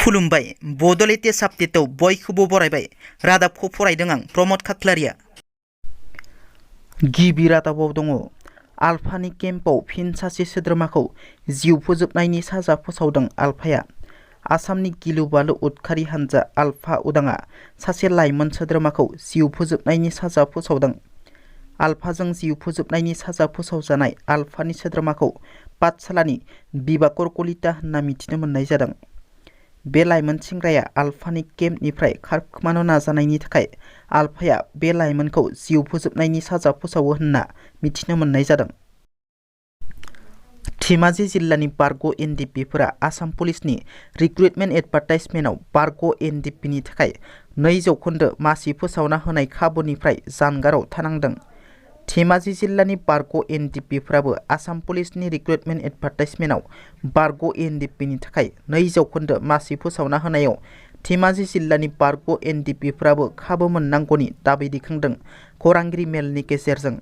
खुलुमबाय बड'लेण्ड आपडेटआव बयखौबो बरायबाय रादाबखौ फरायदों आं प्रमद खाख्लारिया। गिबि रादाबाव दङ आलफानि केम्पआव फिन सासे सोद्रोमाखौ जिउ फोजोबनायनि साजा फोसावदों आलफाया। आसामनि गिलु बालु उदखारि हानजा आलफा उदाङा सासे लाइमोन सोद्रोमाखौ जिउ फोजोबनायनि साजा फोसावदों। आलफाजों जिउ फोजोबनायनि साजा फोसावजानाय आलफानि सोद्रोमाखौ पाठशालानि बिबाकर कलिता होनना मिथिनो मोननाय जादों। बे लाइमोन सेंग्राया आलफानि केम्पनिफ्राय खारखोमानो नाजानायनि थाखाय आलफाया बे लाइमोनखौ जिउ फोजोबनायनि साजा फोसावो होनना मिथिनो मोननाय जादों। धेमाजि जिल्लानि बारग' एनडिपिफोरा आसाम पुलिसनि रिक्रुटमेन्ट एडभार्टाइजमेन्टआव बारग' एनडिपिनि थाखाय 2% मासि फोसावना होनाय खाबुनिफ्राय जानगाराव थानांदों। धेमाजि जिल्लानि बारग' एनडिपिफोराबो आसाम पुलिसनि रिक्रुटमेन्ट एडभार्टाइजमेन्टआव बारग' एनडिपिनि थाखाय 2% मासि फोसावना होनायाव धेमाजि जिल्लानि बारग' एनडिपिफोराबो खाबु मोननांगौनि दाबि दैखांदों। खौरांगिरि मेलनि गेजेरजों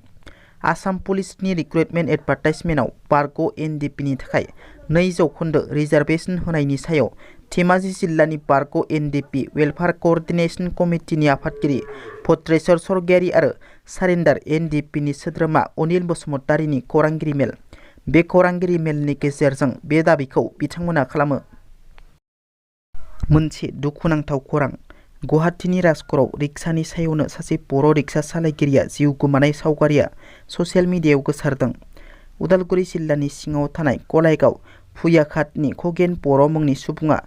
आसाम पुलिसनि रिक्रुटमेन्ट एडभार्टाइजमेन्टआव बारग' एनडिपिनि थाखाय 2% रिजार्भेसन होनायनि सायाव धेमाजि जिल्लानि बारग' एनडिपि वेलफेयार क'अर्डिनेशन कमिटिनि आफादगिरि भद्रेश्वर सरगियारि आरो सारेन्डार एनडिपिनि सोद्रोमा अनिल बसुमतारीनि खौरांगिरि मेल। बे खौरांगिरि मेलनि गेजेरजों बे दाबिखौ बिथांमोना खालामो। मोनसे दुखुनांथाव खौरां गुवाहाटीनि राजक'टआव रिक्सानि सायावनो सासे बर' रिक्सा सालायगिरिया जिउ गोमानाय सावगारिया ससियेल मिडियायाव गोसारदों। उदालगुरि जिल्लानि सिङाव थानाय कलायगाव फुयाघाटनि खगेन बर' मुंनि सुबुङा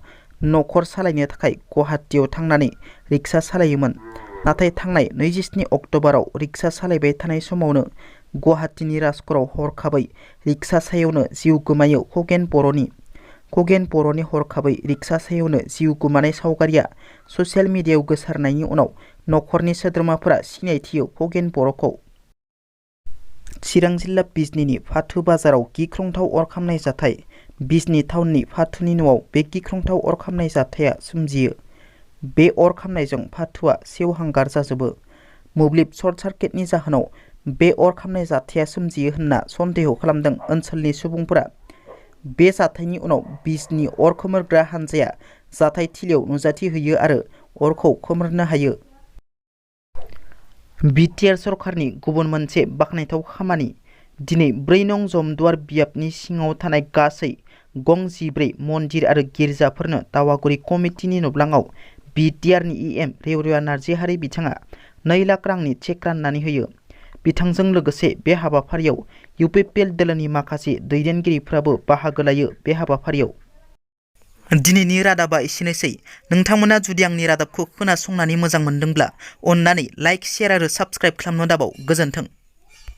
नखर सालायनो थाखाय गुवाहाटीयाव थांनानै रिक्सा सालायोमोन। नाथाय थांनाय 27 अक्ट'बराव रिक्सा सालायबाय थानाय समावनो गुवाहाटीनि राजक'टआव हरखाबै रिक्सा सायावनो जिउ गोमायो खगेन बर'नि हरखाबै रिक्सा सायावनो जिउ गोमानाय सावगारिया ससियेल मिडियायाव गोसारनायनि उनाव नखरनि सोद्रोमाफोरा सिनायथियो खगेन बर'खौ। चिरां जिल्ला बिजनीनि फाथो बाजाराव गिख्रंथाव अर खामनाय जाथाय। बिजनी टाउननि फाथोनि न'आव बे गिख्रंथाव अर खामनाय जाथाया सोमजियो। बे अर खामनायजों फाथोआ सेवहांगार जाजोबो। मोब्लिब सर्ट सार्किटनि जाहोनाव बे अर खामनाय जाथाया सोमजियो होनना सन्देह खालामदों ओनसोलनि सुबुंफोरा। बे जाथायनि उनाव बिजनी अर खोमोरग्रा हानजाया जाथायथिलियाव नुजाथि हैयो आरो अरखौ खोमोरनो हायो। बिटिआर सरकारनि गुबुन मोनसे बाखनायथाव खामानि दिनै 4 नं जमदुवार बियाबनि सिङाव थानाय गासै गं 14 मन्दिर आरो गिर्जाफोरनो दावागुरि कमिटिनि नुब्लाङाव बिटिआरनि इएम रेवरेवा नार्जिहारि बिथाङा 2 लाख रांनि चेक राननानै होयो। बिथांजों लोगोसे बे हाबाफारियाव UPPL दोलोनि माखासे दैदेनगिरिफोराबो बाहागो लायो। बे हाबाफारियाव दिनैनि रादाबा एसेनोसै। नोंथांमोना जुदि आंनि रादाबखौ खोनासंनानै मोजां मोनदोंब्ला अन्नानै लाइक, शेयार आरो साबस्क्राइब खालामनो दाबाव। गोजोन्थों।